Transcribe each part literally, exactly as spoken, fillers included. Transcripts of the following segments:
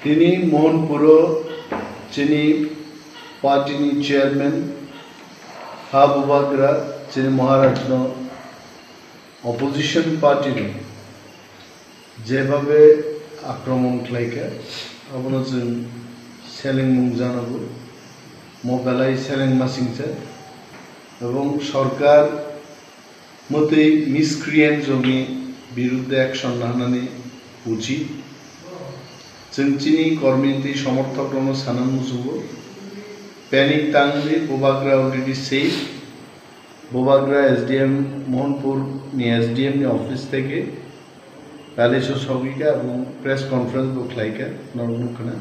Tini Mohanpuro chini party ni chairman ha Bubagra chini Maharaj no opposition party no jebhabe akromon khlaikha, abono chwng selengmung janago, mo belai selengmasingcha, ebong sorkar mwtwi miscreant rokni birudde action lanani uchit. Chwng chini kormi tei somorthok rokno sana muchungo, panic tangwi, Bubagra already safe. Bubagra S D M, Mohanpur ni S D M ni office theke palace o sogwi kha, aboni press conference bo khlai kha, norok nukha na.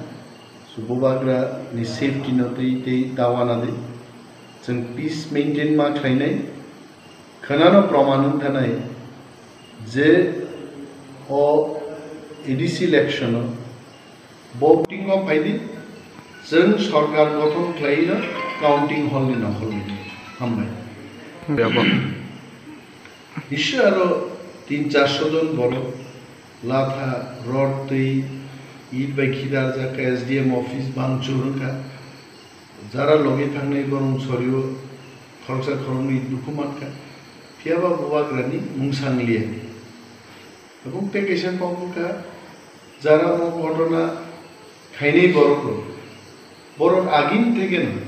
So, Bubagra ni safety no tei tei dawa nadi. Chwng peace maintain ma khlainai. Khwnano proman wngkha nai je o A D C election o voting o phaidi, chwng sorkar gothon khlaino counting hall ni nongkhorwi. Hambai. Bebak. Nisi aro tin charso jon borok latha, rod twi, it bai khidarjak kha, S D M office bangchur wngkha. Jara logi thangnai borong sorio khoroksa khoroknwi dukhu mankha, phiyaba Bubagrani mung sangliya. Ebong tei kaisa kok wngkha, jara o ghotona khainai borok rok, borok agini thekeno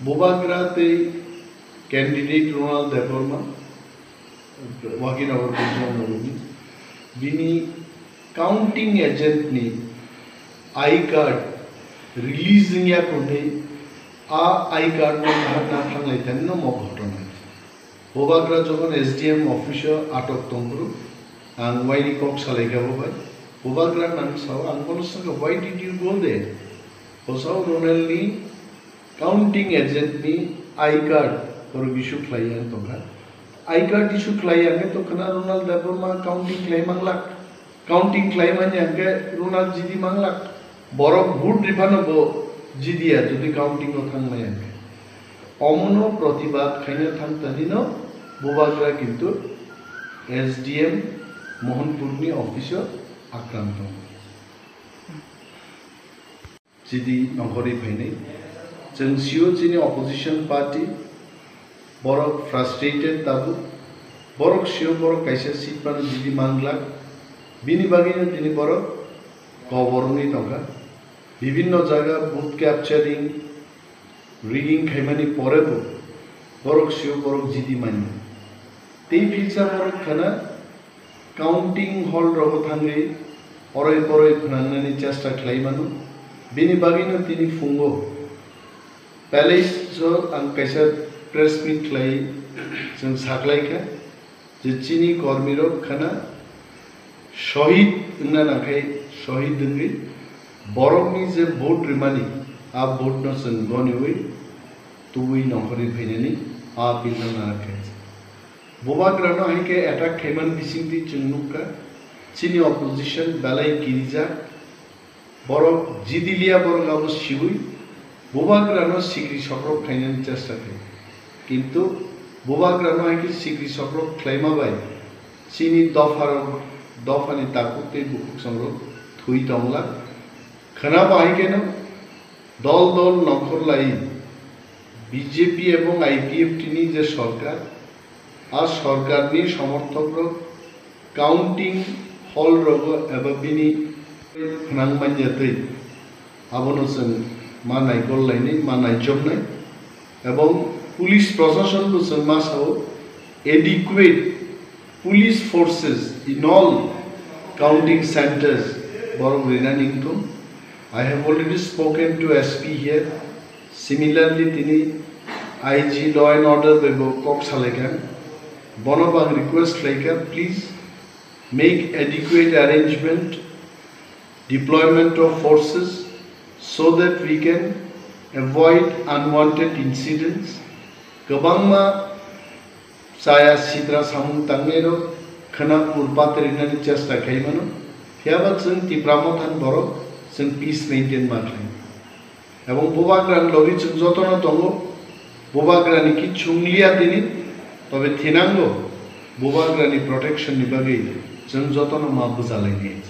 Bubagra tei candidate Ronald Debbarma, Wakinagar Bujra Nogorni, bini counting agent ni I card release wngya kwnwi a I card no naharna thanglai thani no mo ghotona. Bubagra jokhon S D M office o atok tongphuru, ang waini kok salaikha bo bai. Bubagra nang sao, ang bono swngkha, "Why did you go there?" Bo sao, "Ronald ni counting agent ni I card borok issue khlai ya tongkha." I card issue khlai ya hwnkhe tongkha na Ronald Debbarma counting khlai manglak. Counting khlai manya hwnkhe Ronald jidi manglak. Borok vote riphano bo jidiya jodi counting o thang maya hwnkhe. Omono protibad khaina thang tanino Bubagra kintu S D M Mohanpurni office o akranto. Jidi nongkhorwi phainai. Chwng sio chini opposition party, borok frustrated tabuk. Borok sio borok kaisa seat phano jidi manglak. Bini bagwino tini borok kobor wngwi tongkha. Bibinno jaga vote capturing, rigging khaimani porebo borok sio borok jidi manya. Tei philsa borok khana counting hall rogo thangwi oroi poroi phnangnani chesta khlai mano. Bini bagwino tini phungo palace o ang kaisa press meet khlai chwng saklaikha je chini kormirok khana shohid wngna nangkhai shohid wngwi borokni je vote rimani a vote no chwng goniwi tubui nongkhorwi phainani a appeal no nangkha. Bubagrano hai khe attack khaimani bisingtwi chwng nukha, chini opposition belai kirijak, borok jidiliya borok abo siwi Bubagrano sikri sokrok khainani chesta khlai. Kintu Bubagrano hai khe sikri sokrok khlaima bai chini dopharok, dophani takhuk tei bukhuksongrok thwi tongla. Khwnabo hai kheno dol dol nongkhor lai B J P ebong I P F T ni je sorkar, a sorkarni somorthokrok counting hall rogo eba bini phnang manya twi abono chwng ma naikol lainai, ma naichomnai, ebong police proshasonbo chwng ma sao adequate police forces in all counting centers borok rinani wngthung. I have already spoken to S P here. Similarly, tini I G law and order bai bo kok salaikha. Bono bo ang request khlaikha, please make adequate arrangement, deployment of forces so that we can avoid unwanted incidents. Kwbangma chaya sitra samung tangnairok khwna pur patrinani chesta khaimano, phiyaba chwng Tipra Motha ni borok chwng peace maintain ma khlai. Ebong Bubagrani logi chwng jotono tongo, Bubagrani kichung liya tini, tobe thinango Bubagrani protection ni bagwi chwng jotono ma bwjalainai.